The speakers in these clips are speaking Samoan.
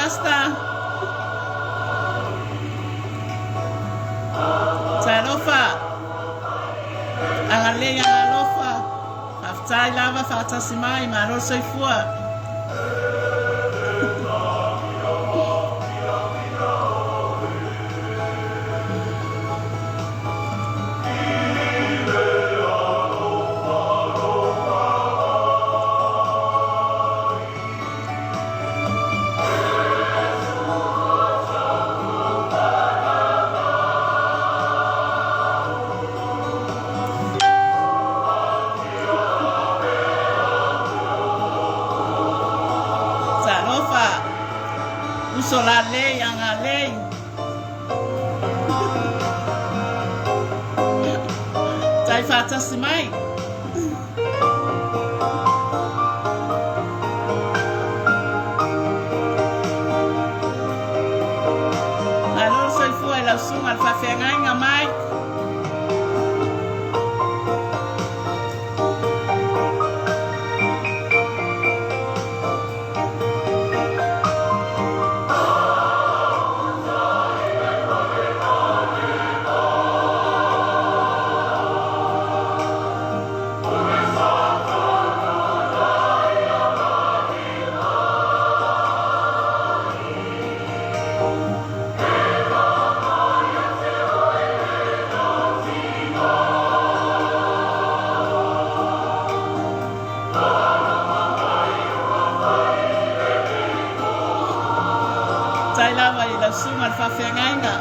Pastor. Talofa. Agalelei agalofa. Faafetai lava faatasi mai, malo le soifua. Talofa, uso lalei agalei. Tai faatasi mai. Malo le soifua i lau susuga le faafeagaiga Mike. Tai lava i lau susuga le faafeagaiga.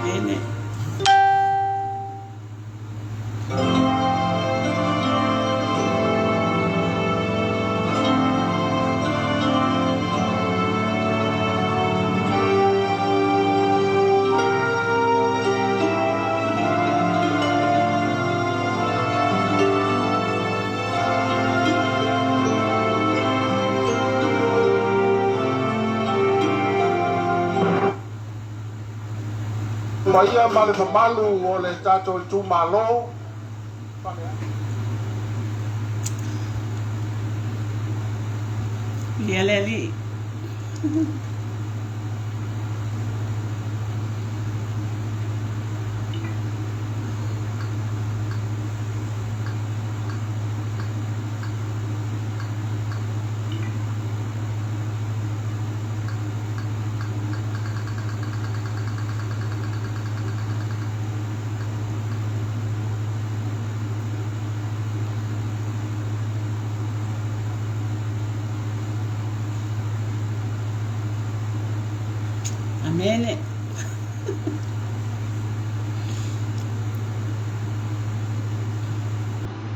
Amene. Paia ma le mamalu o le tatou itumalo. Ia le alii. Amene.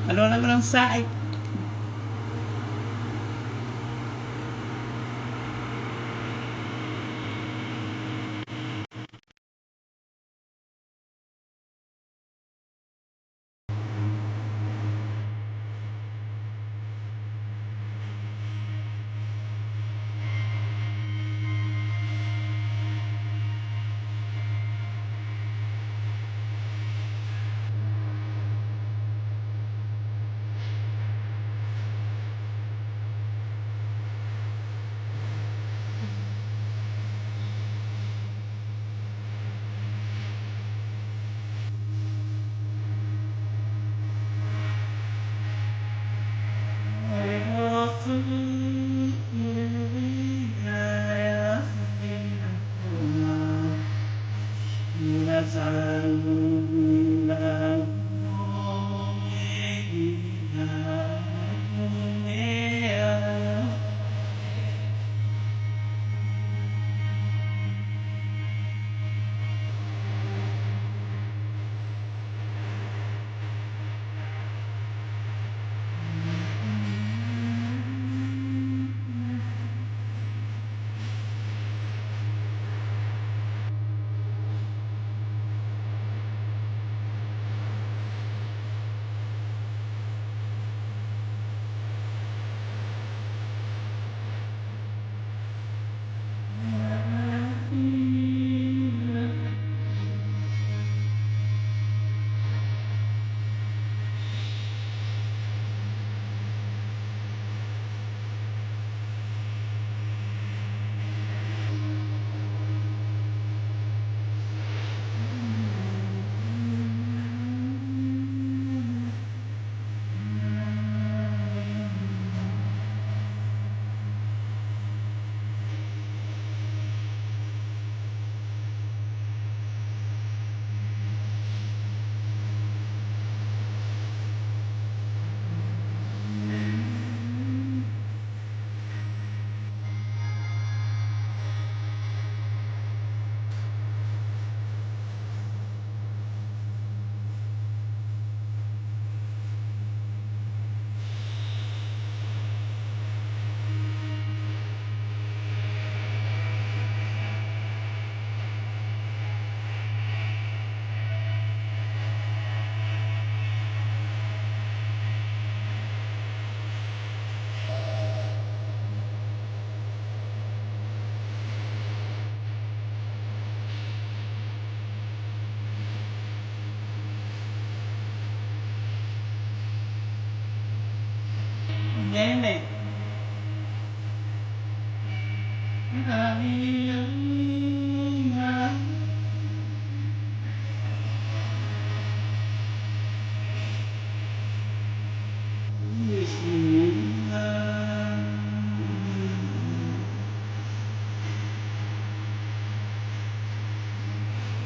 Malo lava le onosai.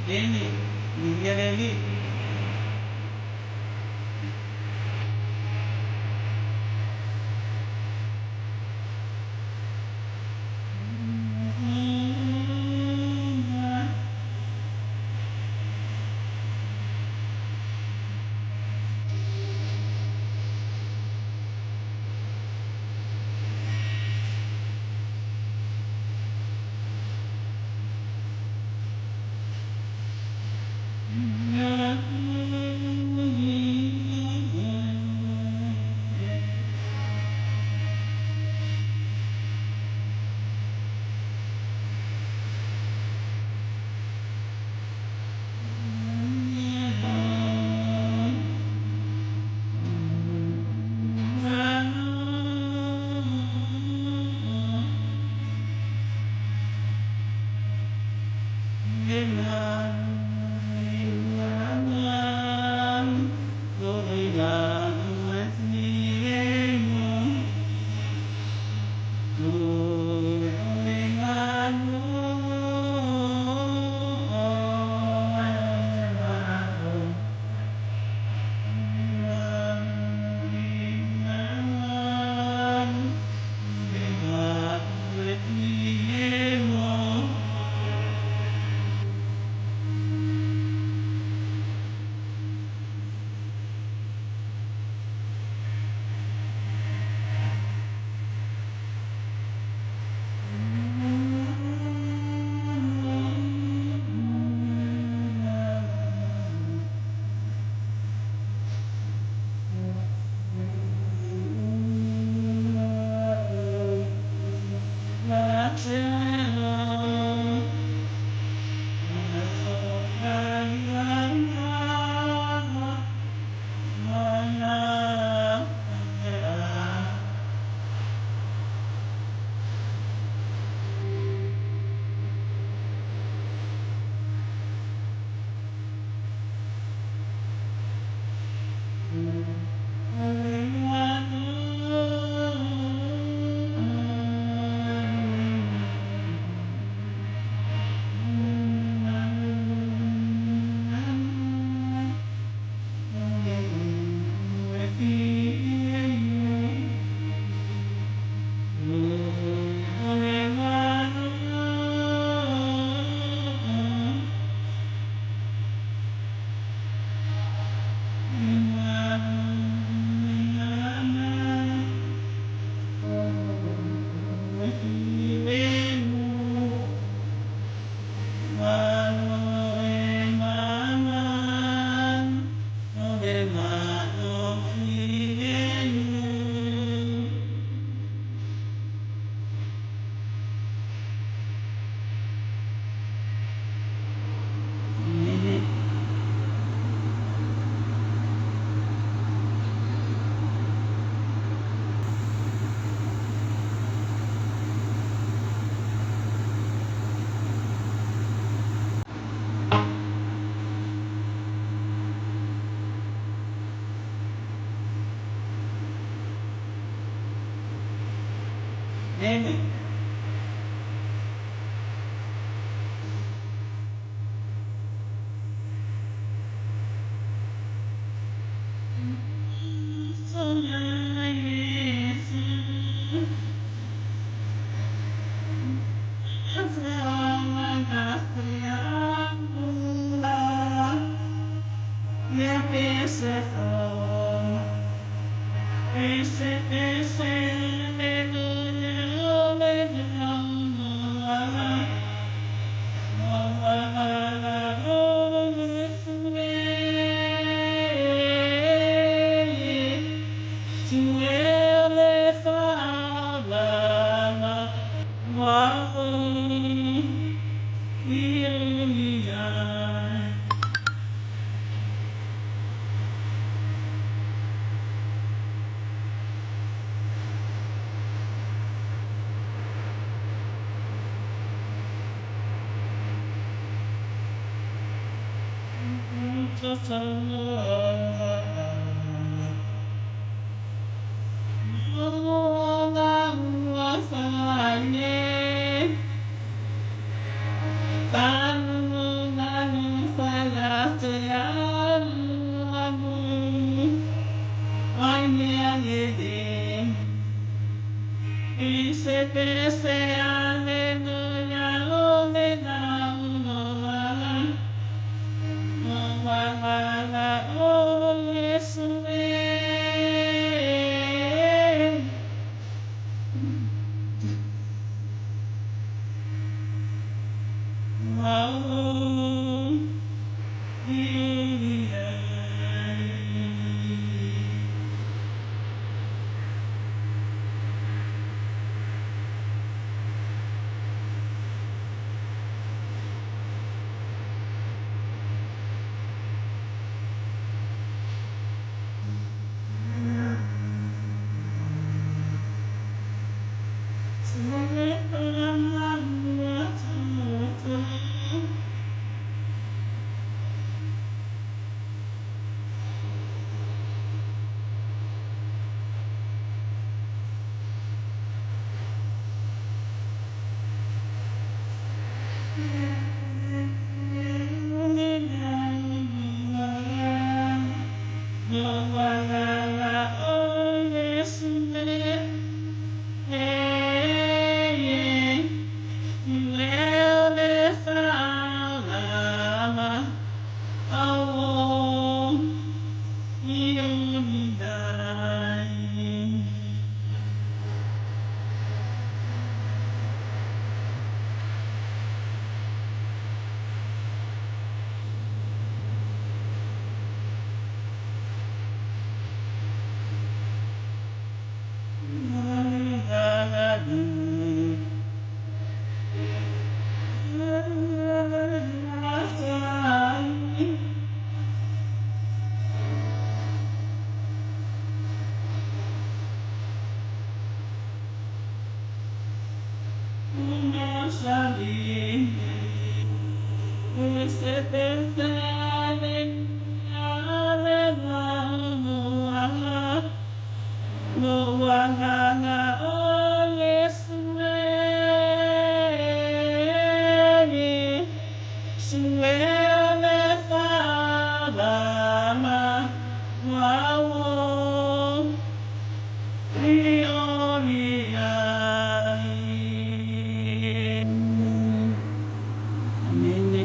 Nene, viviia le Alii. Nene. Amene.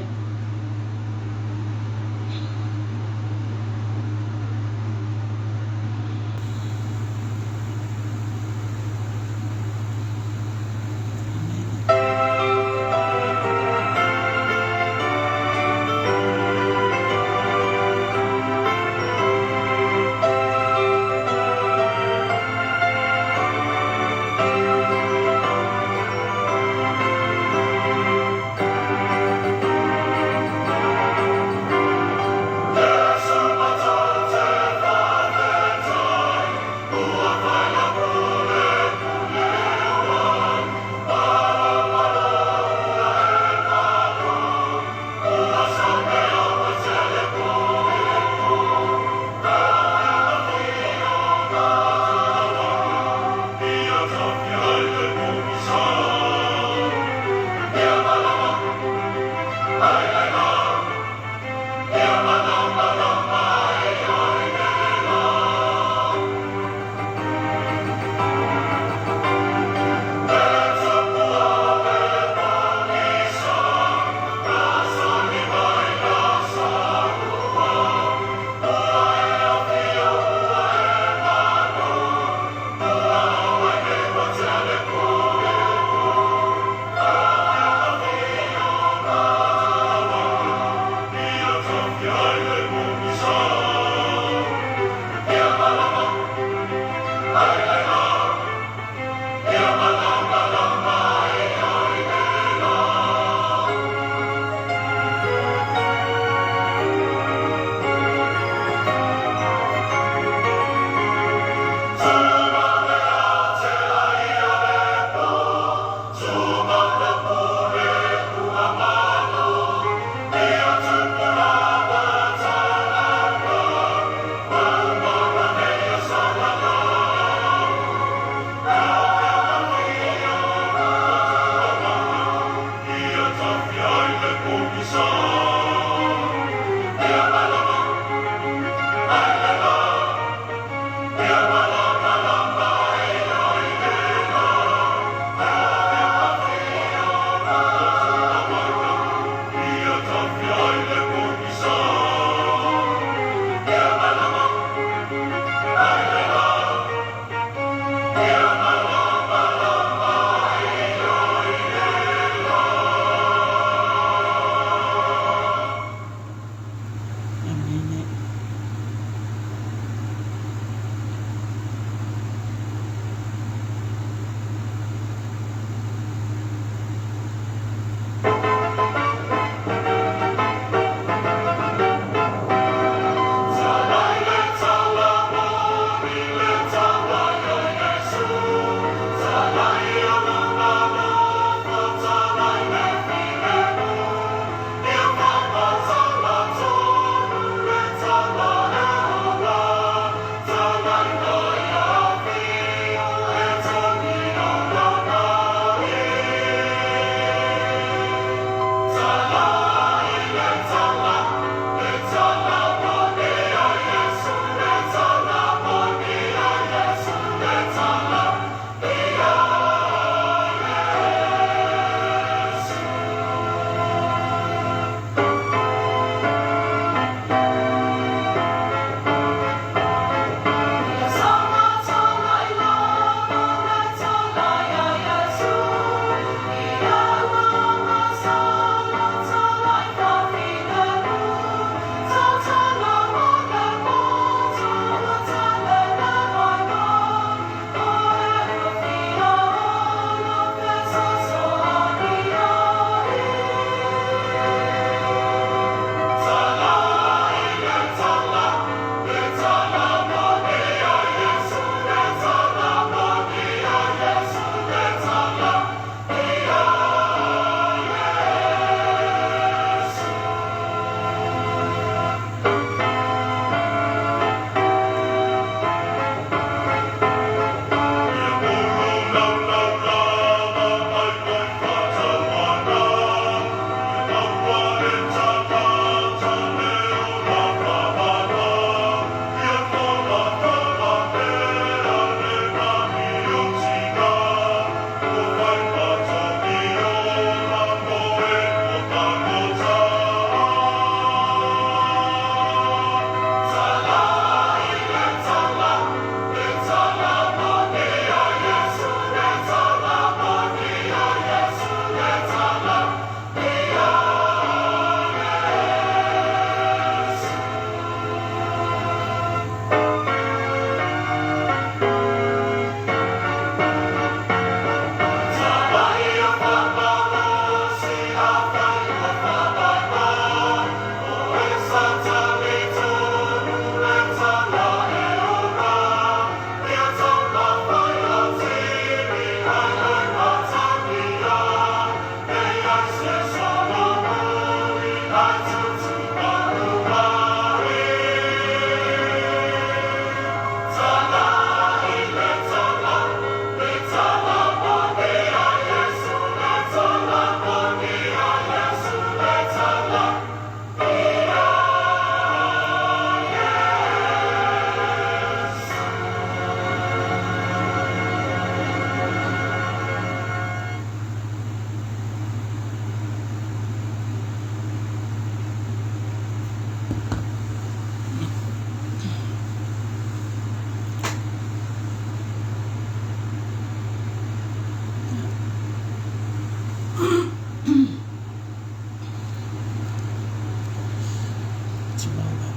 Tulou lava.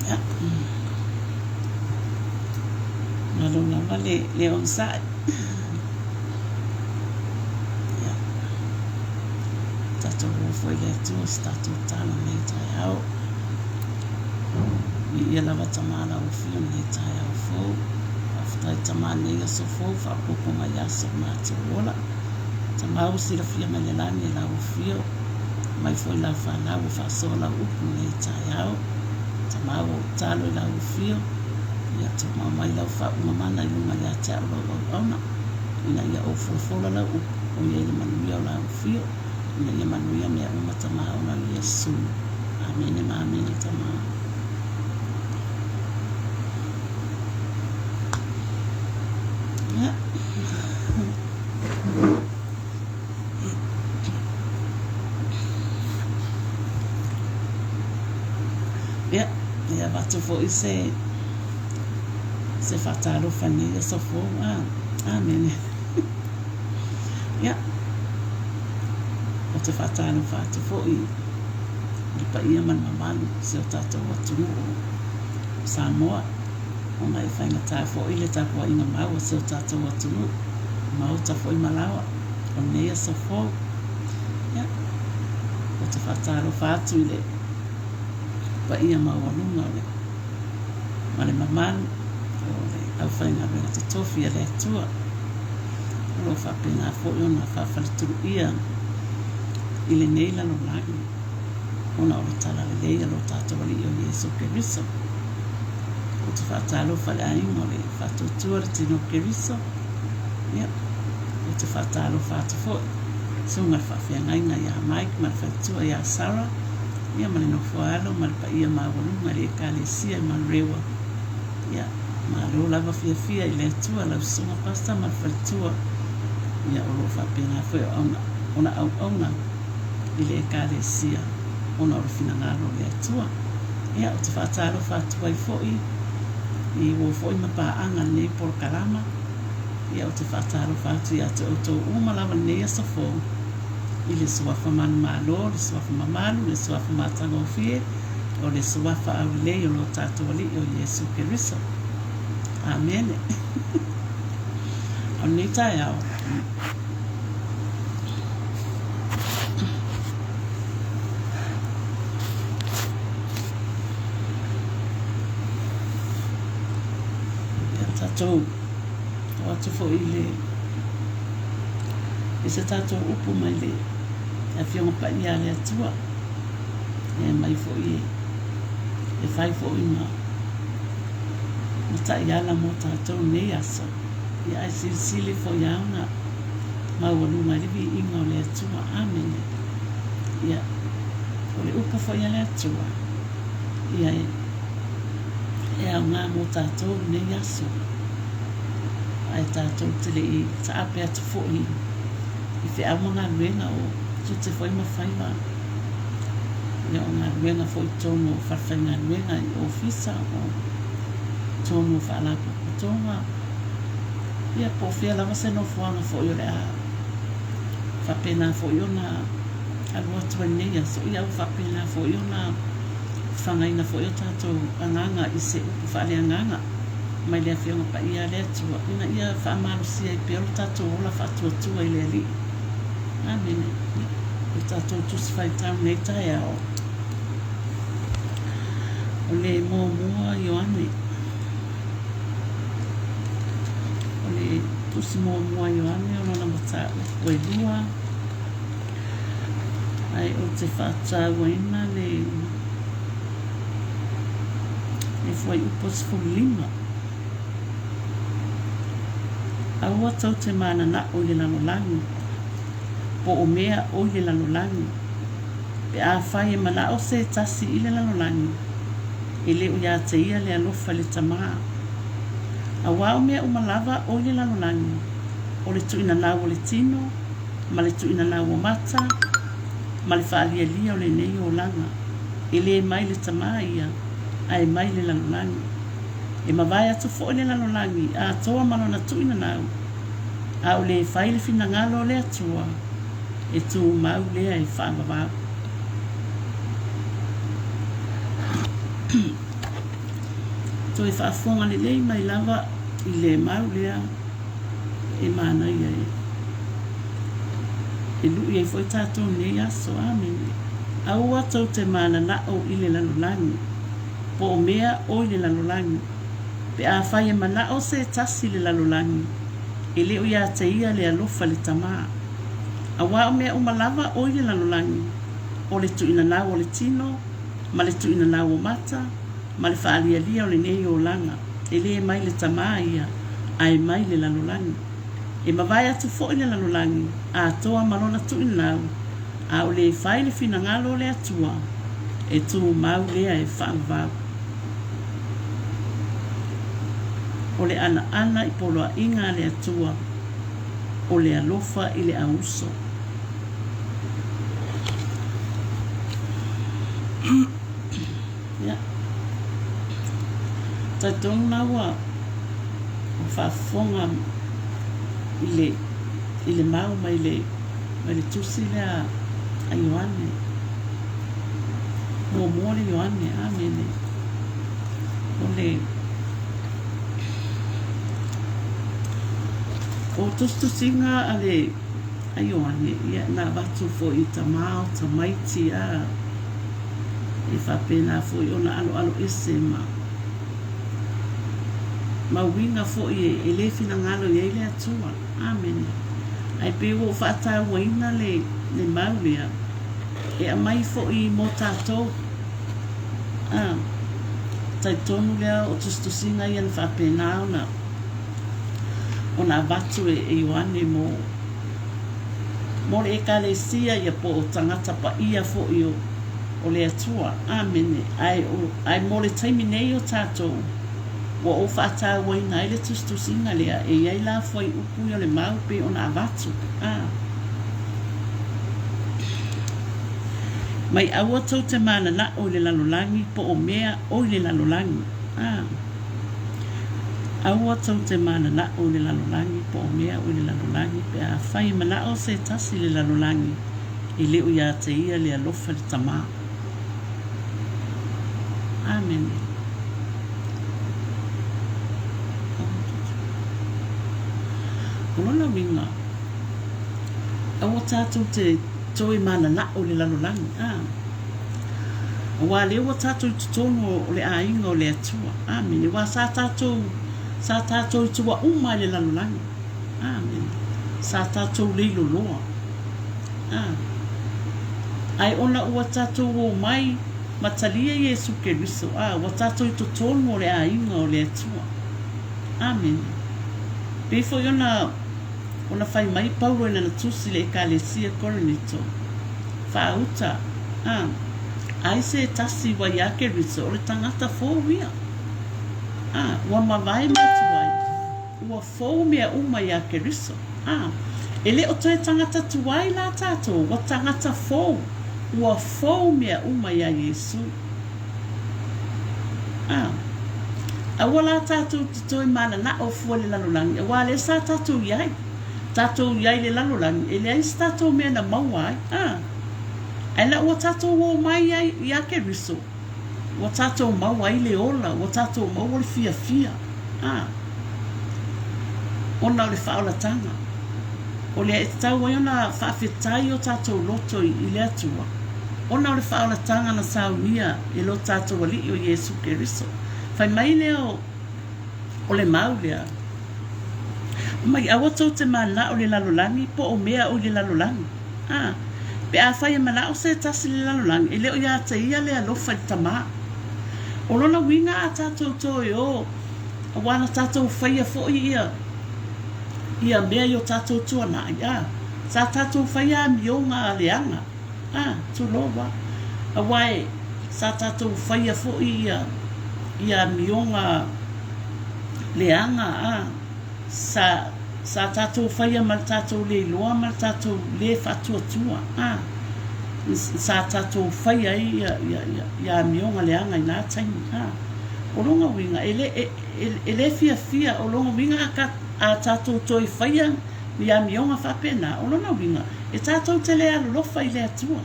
Ia. Malo lava le, le onosai. Ia. Tatou o foi le Atua se tatou tala nei taeao. Viia lava Tama lau Afio lenei taeao fou. Faafetai Tama lenei aso fou, faaopoopo mai aso o matou ola. Tama ua silafia mai le lagi e lau Afio. Mai foi lau fanau ua faasoa lau upu lenei taeao. Tama ua ou talo i lau Afio, ia tumau mai lau faauuga mana i luga ia te au lau auauna, ina ia ou folafola lau upu, o i ai le manuia o lau Afio, ina ia manuia mea uma Tama ona o Iesu. Amene ma amene Tama. Ia. Ia, e avatu foi se se faatalofa i lenei aso fou. Ah, amene. Ia, ou te faatalofa atu foi i le paia ma le mamalu o si o tatou atunuu o Samoa, ona e faigata foi le tapuaiga mau a si o tatou atunuu, maota foi ma laoa o lenei aso fou. Ia, ou te faatalofa atu i le paia maualuga o le ma le mamalu o le aufaigaluega totofi a le Atua. O lo o faapena foi ona faafaletuluia i lenei lalolagi ona o le talalelei a lo tatou Alii o Iesu Keriso. Ou te faatalofa i le aiga o le Faatuatua le Tino o Keriso. Ia, ou te faatalofa atu foi i susuga i le faafeagaiga ia Mike ma le faletua ia Sarah, ia ma le nofo alo ma le paia maualuga i le Ekalesia i Manurewa. Ia, malo lava fiafia i le Atua lau susuga Pastor ma le faletua, ia o lo o faapena foi ona auauna i le Ekalesia ona o le finagalo o le Atua. Ia, ou te faatalofa atu ai foi i uo foi ma paaga i lenei polokalama. Ia, ou te faatalofa atu ia te outou uma lava i lenei aso fou, i le Suafa manumalo, le Suafa mamalu, le Suafa matagofie, o le Suafa aulelei o lo tatou Alii o Iesu Keriso. Amene. O lenei taeao, ia tatou o atu foi i le i se tatou upu mai le Afioga Paia a le Atua e mai foi e fai foi ma ma taiala mo tatou nei aso. Ia ae silisili foi a ona maualuga ai le viiga o le Atua. Amene. Ia, o le upu foi a le Atua, ia e, e aoga mo tatou lenei aso. Ae tatou te le i taape atu foi i feau ma galuega o tiute foi ma faiva. Ia, o galuega foi i totonu o falefaigaluega i ofisa, o totonu o faalapotopotoga, ia po o fea lava se nofoaga foi o le a faapena foi ona alu atu ai lenei aso, ia ua faapena foi ona fagaina foi o tatou agaga i se upu faaleagaga mai le Afioga Paia a le Atua ina ia faamalosia ai pea lo tatou ola faatuatua i le Alii. Amene. O le tatou Tusi Faitau nei taeao, o le muamua Ioane. O le Tusi muamua Ioane o lona mataupu e lua, ae ou te faatauaina le le fuaiupu 15. Aua tou te mananao i le lalolagi, po o mea o i le lalolagi. Pe afai e manao se tasi i le lalolagi, e le o ia te ia le alofa i le Tama. Aua o mea uma lava o i le lalolagi, o le tuuinanau o le tino, ma le tuuinanau o mata, ma le faalialia o lenei olaga, e le mai le Tama ia, ae mai le lalolagi. E mavae atu foi le lalolagi atoa ma lona tuuinanau, a o le fai le finagalo o le Atua, e tumau lea e faavavau. Toe faafofoga lelei mai lava i le mau lea e manaia e e lui ai foi tatou i lenei aso. Amene. Aua tou te mananao i le lalolagi, po o mea o i le lalolagi. Pe afai e manao se tasi i le lalolagi, e le o ia te ia le alofa i le Tama. Aua o mea uma lava o i le lalolagi, o le tuuinanau o le tino, ma le tuuinanau o mata, ma le faalialia o lenei olaga, e le mai le Tama ia, ae mai le lalolagi. E mavae atu foi le lalolagi atoa ma lona tuuinanau, a o le fai le finagalo o le Atua, e tumau lea e faavavau. O le anaana i poloaiga a le Atua, o le alofa i le auuso. Ia. Talitonu la ua faafofoga i le i le mau mai le mai le tusi lea a Ioane. Muamua le Ioane, amene. O le o tusitusiga a le a Ioane, ia na avatu foi i tama o tamaiti a e faapena foi ona aloalo ese ma ma uiga foi e le finagalo i ai le Atua. Amene. Ae pei ua ou faatauaina le le mau lea e aumai foi mo tatou. A, talitonu lea o tusitusiga ia na faapena ona ona avatu e Ioane mo mo le Ekalesia ia po o tagata paia foi o o le Atua. Amene. Ae o ae mo le taimi nei o tatou, ua ou faatauaina ai le tusitusiga lea e i ai la fuaiupu ia o le mau pei ona avatu. A. Mai aua tou te mananao i le lalolagi po o mea o i le lalolagi. A. Aua tou te mananao i le lalolagi po o mea o i le lalolagi pe afai e manao se tasi i le lalolagi, e le o ia te ia le alofa i le Tama. Amene. O lona uiga, aua tatou te toe mananao i le lalolagi. A. Aua lea ua tatou i totonu o le aiga o le Atua. Amene. Aua sa tatou, sa tatou i tua uma i le lalolagi. Amene. Sa tatou leiloloa. A. Ae ona ua tatou omai ma talia Iesu Keriso, a, ua tatou i totonu o le aiga o le Atua. Amene. Pei foi ona, ona fai mai Paulo i lana tusi i le Ekalesia Korinito, Faauta, a, ai se tasi ua iā Keriso, o le tagata fou ia. A, ua mavae ma tuai, ua fou mea uma iā Keriso. A, e le o toe tagata tuai la tatou, ua tagata fou, ua fou mea uma iā Iesu. A, aua la tatou te toe mananao fua i le lalolagi, aua lea sa tatou i ai. Tatou i ai i le lalolagi, e leai se tatou mea na maua ai. A, ae ina ua tatou ō mai ai iā Keriso, ua tatou maua ai le ola, ua tatou maua le fiafia, a, ona o le faaolataga. O lea e tatau ai ona faafetai o tatou loto i, i le Atua, ona o le faaolataga na saunia e lo tatou Alii o Iesu Keriso. Fai mai lea o, o le mau lea, Mai aua tou te manao i le lalolagi po o mea o i le lalolagi. A, pe afai e manao se tasi i le lalolagi, e le o ia te ia le alofa i le Tama. O lona uiga a tatou toe o, aua na tatou faia foi ia, ia mea i o tatou tuanai, a, sa tatou faia amioga a leaga. A, tulou a. Aua e, sa tatou faia foi ia, ia amioga leaga, a, sa, sa tatou faia ma le tatou le iloa ma le tatou le faatuatua, a, sa tatou faia ai ia, ia, ia, ia amioga leaga i na taimi, a. O lona uiga, e le, e, e, e le fiafia, o lona uiga a, ka, a tatou toe faia ni amioga faapena, o lona uiga, e tatou te le alolofa i le Atua.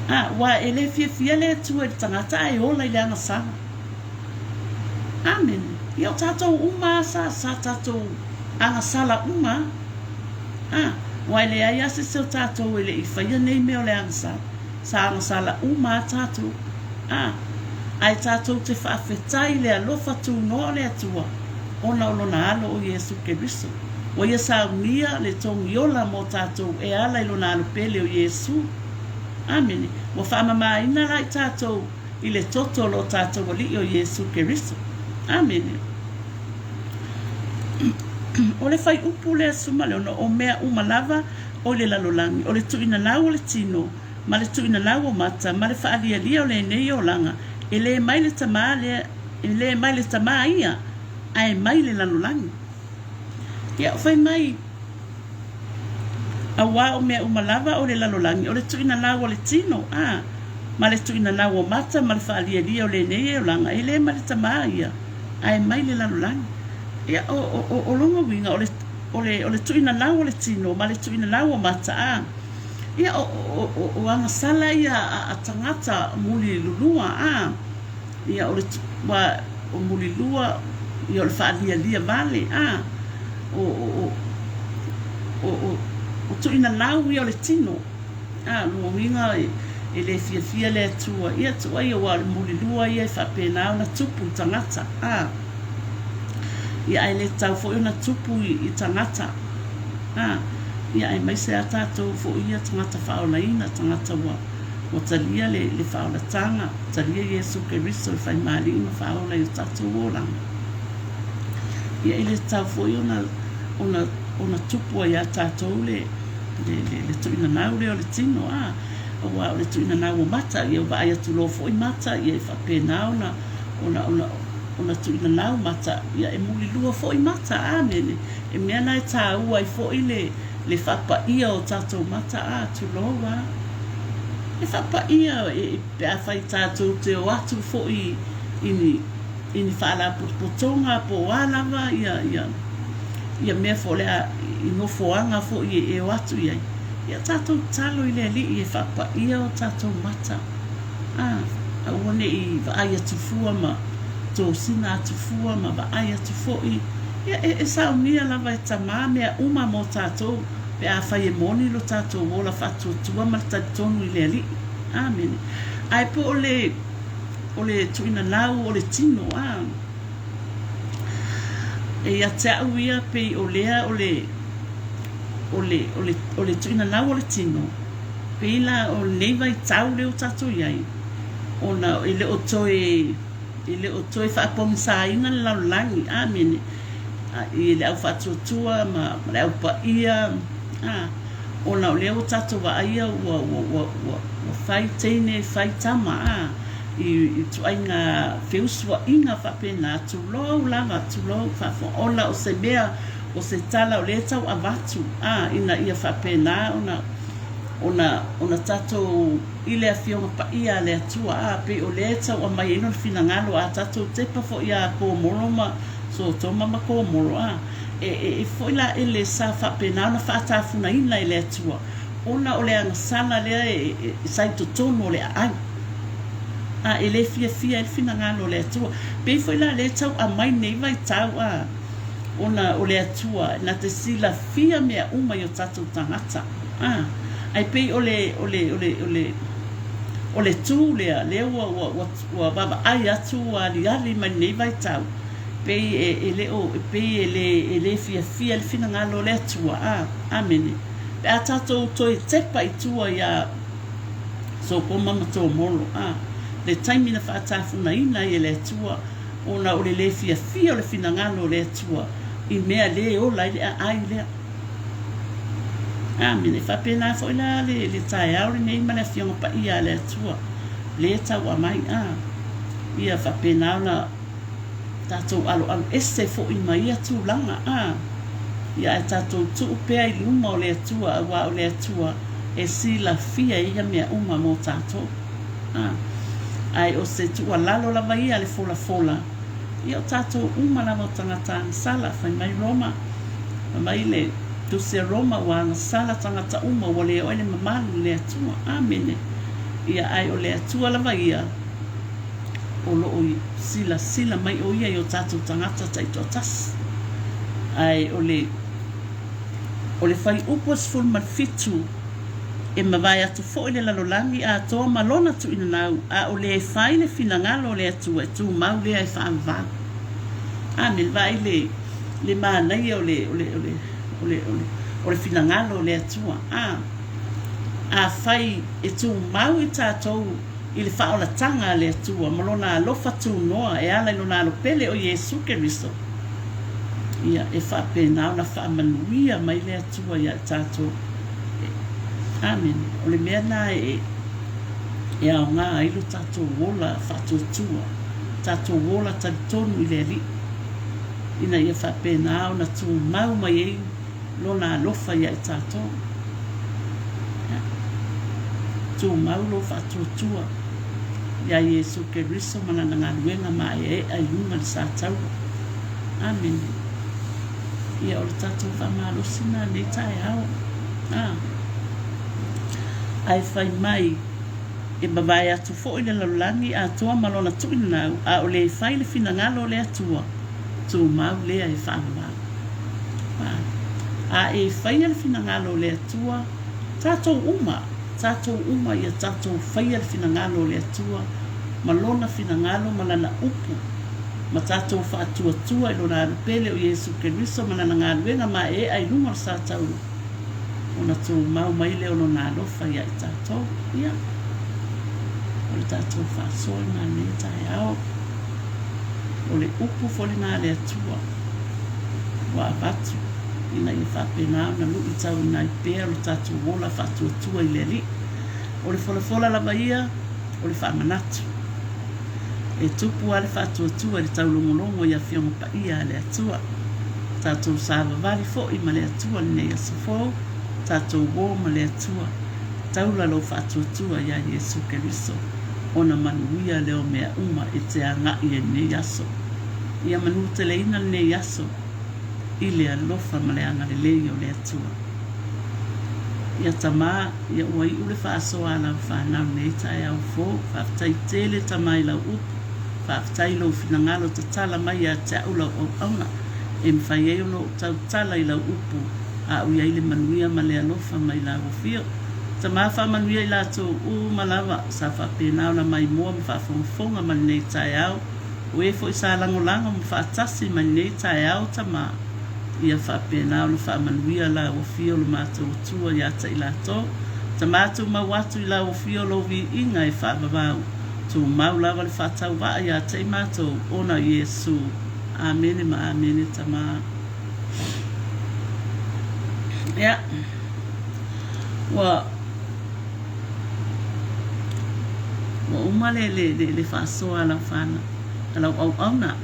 Ā, aua e le fiafia le Atua i le tagata ae ola i le agasala. Āmene. Ia o tātou uma a sa, sa tātou agasala uma a. Ā, aua e leai a sese o tātou e le i whaia nei mea o le agasala. Sa agasala uma a tātou. Ā, ae tātou te whaawhetai i le alofa tūnoa o le Atua, ona o Lona Alo o Iesu Keriso. Ua ia saunia le togiola mō tātou e ala i Lona Alo pele o Iesu. Āmene. Ua faamamāina la i tātou i le toto o lo tātou Alii o Iesu Keriso. Āmene. O le whaiupu lea 16, o mea uma lava o i le lalolagi, o le tuuina lau o le tino, ma le tuuina lau o mata, ma le whaalialia o lenei olaga, e le mai le tamā lea, e le mai le tamā ia, ae mai le lalolagi. Ia, fai mai, Auā o mea uma lava o le lalolagi, o le tuuina lau o le tino, ā, ma le tuuina lau o mata ma le faalialia o lenei olaga, e le ma le tamā ia, ae mai le lalolagi. Ia, o, o, o, o lona uiga, o le, o le, o le tuuina lau o le tino ma le tuuina lau o mata, ā, ia, o, o, o, o agasala ia a, a tagata muli lulua, ā, Ia o le ua o Mulilua, ia o le faalialia vale, a, o, o, o, o, o, o tuuina lau ia o le tino, a, lona uiga e, e le fiafia le Atua, ia tua ia ua o le Mulilua ia e faapena ona tupu i tagata, a, ia ae le tatau foi ona tupu i, i tagata, a, ia aemaise a tatou foi ia tagata faaolaina, tagata ua, Ua talia le, le faaolataga, talia Iesu Keriso e whai mālii ma faaola i o tātou olaga. Ia e le tatau foi ona, ona, ona tupu ai a tātou le, le, le, le tuuina nau lea o le tino, a, aua o le tuuina nau o mata, ia vaai atu loa foi mata, ia e faapena ona, ona, ona, ona tuuina nau mata, ia e mulilua foi mata, āmene. E mea na e tāua ai foi le, Le faapaia o tatou mata, a, tulou a. Le faapaia e, pe afai tatou te o atu foi i ni, i ni faalapotopotoga po o a lava ia, ia, ia mea foi o le a, i nofoaga foi e, e o atu i ai, ia tatou tatalo i le Alii e faapaia o tatou mata, a, aua ne i vaai atu fua ma tosina atu fua ma vaai atu foi. Ia, e, e saunia lava e Tamā mea uma mō tātou, pe afai e moni lo tātou ola faatuatua ma le talitonu i le Alii. Āmene. Ae po o le, o le tuuina lau o le tino, ā, e ia te au ia pei o lea o le, o le, o le, o le tuuina lau o le tino, pei la o lenei vaitau lea ua tātou i ai, ona e le o toe, E le o toe faapogisaina le lalolagi, āmene, i le au faatuatua ma, ma le au paia, ā, ona o lea ua tatou vaaia ua, ua, ua, ua, ua fai teine, fai tama, ā, i, i tuaiga feusuaiga faapena, tulou lava, tulou, faafofoga, o se mea, o se tala o lea e tau avatu, ā, ina ia faapena ona, ona, ona tatou i le Afioga Paia a le Atua, ā, pei o lea e tau aumai ai lona finagalo, ā tatou tepa foi iā Komoro ma Sotoma ma Komoro, ā, e, e, e foi la ele sa faapena ona faatafunaina e le Atua, ona o le agasala lea e, e, e sa i totonu o le aai. Ā, e le fiafia ai le finagalo o le Atua. Pei foi la lea e tau aumai nei vaitau, ā, ona o le Atua na te silafia mea uma i o tatou tagata. Ā, ae pei o le, o le, o le, o le, o le tū lea, lea ua, ua, ua, ua vaavaai atu, ua aliali mai lenei vaitau, pei e, e le o, e pei e le, e le fiafia le finagalo o le Atua. Ā, āmene. Pe a tātou toe tepa i tua iā Sokoma ma Tomolo, ā, le taimi na faatafunaina ai e le Atua, ona o le le fiafia o le finagalo o le Atua i mea lē ola ai le aai lea. Āmene. Faapena foi la le, le taeao lenei ma le Afioga Paia a le Atua, lē tau aumai, ā, ia faapena ona tatou aloalo ese foi ma ia tulaga, ā, ia ae tatou tuu pea i luma o le Atua, auā o le Atua e silafia ia mea uma mō tatou. Ā, ae o se tuualalo lava ia a le folafola, ia o tatou uma lava o tagata agasala, fai mai Roma, fai mai le Tusi a Roma, ua agasala tagata uma, ua le oo ai le mamalu i le Atua. Āmene. Ia, ae o le Atua lava ia o lo o silasila mai o ia i o tatou tagata taitoatasi. Ae o le o le fuaiupu e 17, e mavae atu foi le lalolagi atoa ma lona tuuinanau, a o le fai le finagalo o le Atua e tumau lea e faavavau. Amene. Vaai le le manaia o le o le o le o le o le o le finagalo o le Atua. A afai e tumau i tatou i le faaolataga a le Atua ma Lona alofa tunoa e ala i Lona Alo pele o Iesu Keriso, ia, e faapena ona faamanuia mai le Atua ia i tatou. Amene. O le mea lena e, e aoga ai lo tatou ola faatuatua, tatou ola talitonu i le Alii, ina ia faapena ona tumau mai ai Lona alofa ia i tatou. Ia. Tumau lou faatuatua iā Iesu Keriso ma Lana galuega maeaea i luga le sa taua. Amene. Ia, o le tatou faamalosi lena i lenei taeao. A. Ae fai mai, e mavae atu foi le lalolagi atoa ma lona tuuinanau, a o le fai le finagalo o le Atua, tumau lea e faavavau. A e faia le finagalo o le Atua, tatou uma, tatou uma ia tatou faia le finagalo o le Atua ma Lona finagalo ma Lana upu, ma tatou faatuatua i Lona Alu Pele o Iesu Keriso ma Lana galuega maeaea i luga o le sa taula, ona tumau mai lea o Lona alofa ia i tatou. Ia, o le tatou faasoa lena i lenei taeao. O le upu foi lena a le Atua ua avatu ina ia faapena ona luitauina ai pea lo tatou ola faatuatua i le Alii. O le folafola lava ia o le faamanatu. E tupu lava le faatuatua i le taulogologo i Afioga Paia a le Atua. Tatou savavali foi ma le Atua i lenei aso fou, tatou uo ma le Atua. Taula lou faatuatua iā Iesu Keriso, ona manuia lea o mea uma e te agai ai i lenei aso. Ia manuteleina lenei aso i le alofa ma le agalelei o le Atua. Ia Tama, ia ua iu le faasoa a lau fanau lenei taeao fou. Faafetai tele Tama i lau upu. Faafetai i lou finagalo tatala mai ia te au lau auauna e mafai ai ona ou tautala i lau upu a o i ai le manuia ma le alofa mai lau afio. Tama faamanuia i latou uma lava sa faapena ona maimoa ma faafogafoga ma lenei taeao. O e foi sa lagolago ma faatasi mai lenei taeao Tama, ia faapena ona faamanuia lau afio lo matou Atua ia te i latou. Tama tumau atu i lau afio lou viiga e faavavau. Tumau lava le faatauvaa ia te i matou ona o Iesu. Amene ma amene Tama. Ia, ua Ua uma le, le, le, le faasoa a lau whānau, a lau auauna.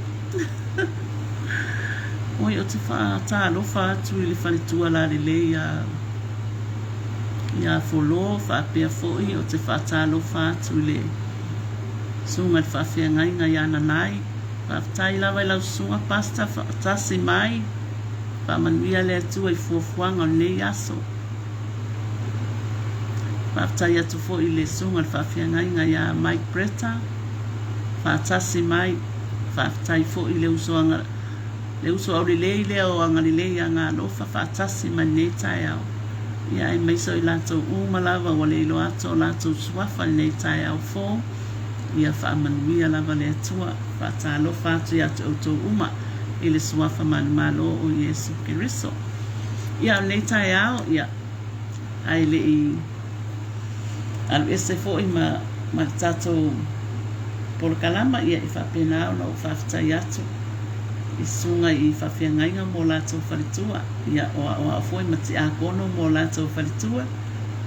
Oi, o te whaatalofa atu i le faletua lalelei iā, iā Folo, faapea foi o te faatalofa atu i le susuga i le faafeagaiga iā Nanai. Faafetai lava i lau susuga Pastor faatasi mai. Faamanuia le Atua i fuafuaga o lenei aso. Faafetai atu foi i le Susuga i le Faafeagaiga ia Mike Bretta, faatasi mai. Faafetai foi i le uso, le uso aulelei lea o Agalelei Agaalofa faatasi mai lenei taeao. Ia aemaise o i latou uma lava ua le iloa atu o latou suafa i lenei taeao fou. Ia faamanuia lava le Atua. Faatalofa atu ia te outou uma i le suafa manumalo o Iesu Keriso. Ia, o lenei taeao, ia, ae le i alu ese foi ma, ma le tatou polokalama, ia, e faapena ona ou faafetai atu i susuga i faafeagaiga mo latou faletua, ia, o aoao foi ma tiakono mo latou faletua,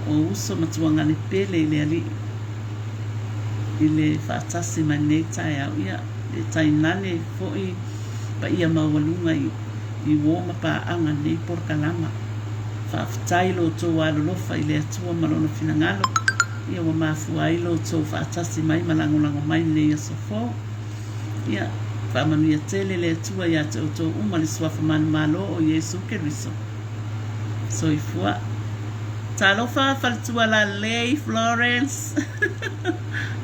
o uso ma tuagane pele i le Alii i le faatasi mai lenei taeao, ia, e tainane foi paia maualuga i i uo ma paaga lenei polokalama. Faafetai lo outou alolofa i le Atua ma Lona finagalo, ia ua mafua ai lo outou faatasi mai ma lagolago mai lenei aso fou. Ia, faamanuia tele le Atua ia te outou uma le Suafa manumalo o Iesu Keriso. Soifua. Talofa faletua lalei Florence.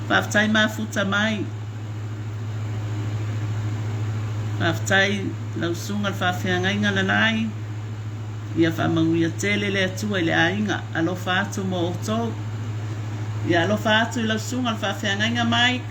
Faafetai mafuta mai. Faafetai lau susuga le faafeagaiga Nanai. Ia faamanuia tele le Atua i le aiga. Alofa atu mo outou. Ia alofa atu i lau susuga le faafeagaiga Mike.